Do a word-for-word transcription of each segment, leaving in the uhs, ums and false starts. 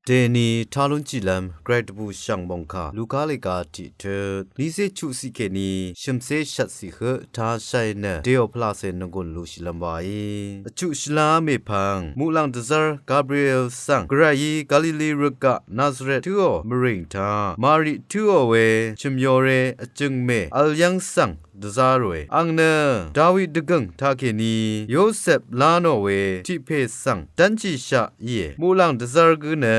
Dèní tá lún jìlv́m Gvray dvbùshv̀ng mòngkà Luka lèga tiq tøt nícé chuqciq kèní shø̀mcé shvtciq høq tá shàì nø dèò pvlacè nònggùn luqshìlv́m waí. Vchuq shvlá mèpv̀ng muqlàng dvzv́r Gabriel svng Gvrayí Galili rø̀gaq Nazaret tǿò mvrìng taq Mari tǿò we chø̀myoré vjø̀ngmè vl yv́ng svng dvzá ròe. Àng nø Dawi dvgø̀ng taqkèní Yosep lá nò we tiq pè svng dv́nshìshaq íe. Muqlàng dvzv́r gǿ nø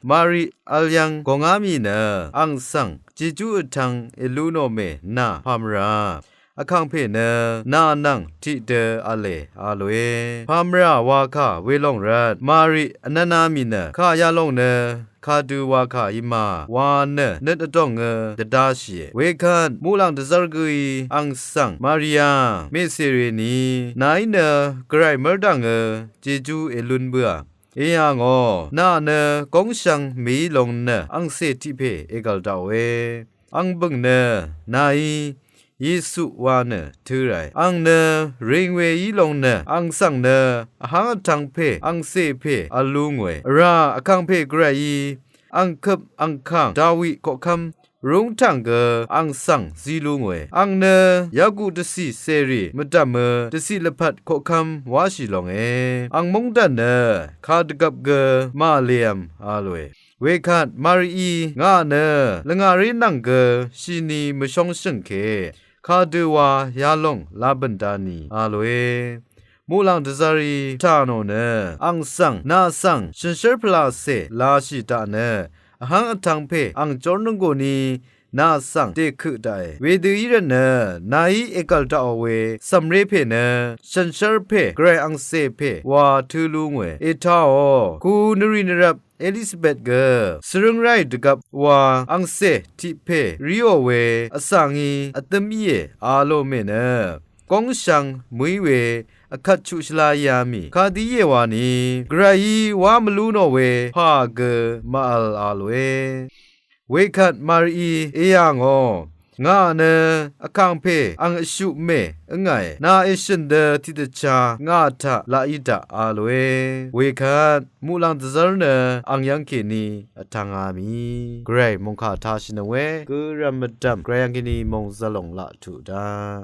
Mari vl yv́ng gòngá mì nø àng svng Jejú vtv̄ng èlú nò mè nà pàmvrà. Vkàngpè nø nà nvng tiqdø v̄le a lòe. Pàmvrà wa kà welòng rvt Mari vnvna mì nø kà yalòng nø kadø wa kà í ma wa nø nøt vdòngø dvdáshìe. Wekvt muqlàng dvzv́r gǿí àng svng Maria mèsèrèní nàí nø Gvray mv́rdv̀ngø Jejú èlún bǿà. Èyà ngò nà nø góngshvng mèí lòng nø àngcè tiq pè ègv̀l daqòe. Àng bø̀ng nø nàí Yesu wa nø tø̄ ràe. Àng nø rìng we í lòng nø àng svng nø vháng vtv̄ng pè àngcè pè v̄l lú ngòe. Vrá vkàngpè Gvrayí àng køp àng kàng Dawi koqkv́m rúngtv̀ng gø àng svng zí lú ngòe. Àng nø yaguq dvcì cèrì mvdv̀mø dvcì lvpat koqkv́m wáshì longe. Àng móngdàn nø kadvgvp gø màlev̄m a lòe. Wekvt Marií ngà nø lvngàré nvng gø shìni mvshóngshø̀ng ke kadø wa yalòng labø̀n dá ni a lòe. Muqlàng dvzv́rí tà nò nø àng svng nà svng shø̀nshv́r pvlacè lashì daq nø vháng vtv̄ng pè àng jór nònggùn ni nà svng dèkøq daqe. Wedø í rvt nø nàí ègv̀l daqò we cv̀mré pè nø shø̀nshv́r pè Gvray àngcè pè wa tø̄ lú ngòe. Ètaò ku nvrì nvrvp Elisabet gø svrǿng ráì dvgvp wa àngcè tiq pè ríò we vsv̀ngí vdǿm íe a lò mè nø góngshvng mø̀í we vkvt chuq shvlá yá mì kadø íe wani Gvrayí wá mvlú nò we pà gø màvl a lòe. Wekvt Marií èyà ngò ngà nø vkàngpè àng vshuq mè ǿngàe. Nà èshø̀n dø tiqdvchá ngà taq laq í daq a lòe. Wekvt muqlàng dvzv́r nø àng yv́ng kèní vtv̄ngá mì Gvray mòngkà tāshìnøng we gø rv̀m mvdv̀m Gvray yv́ng kèní mòngzvlòng laq tuq daq.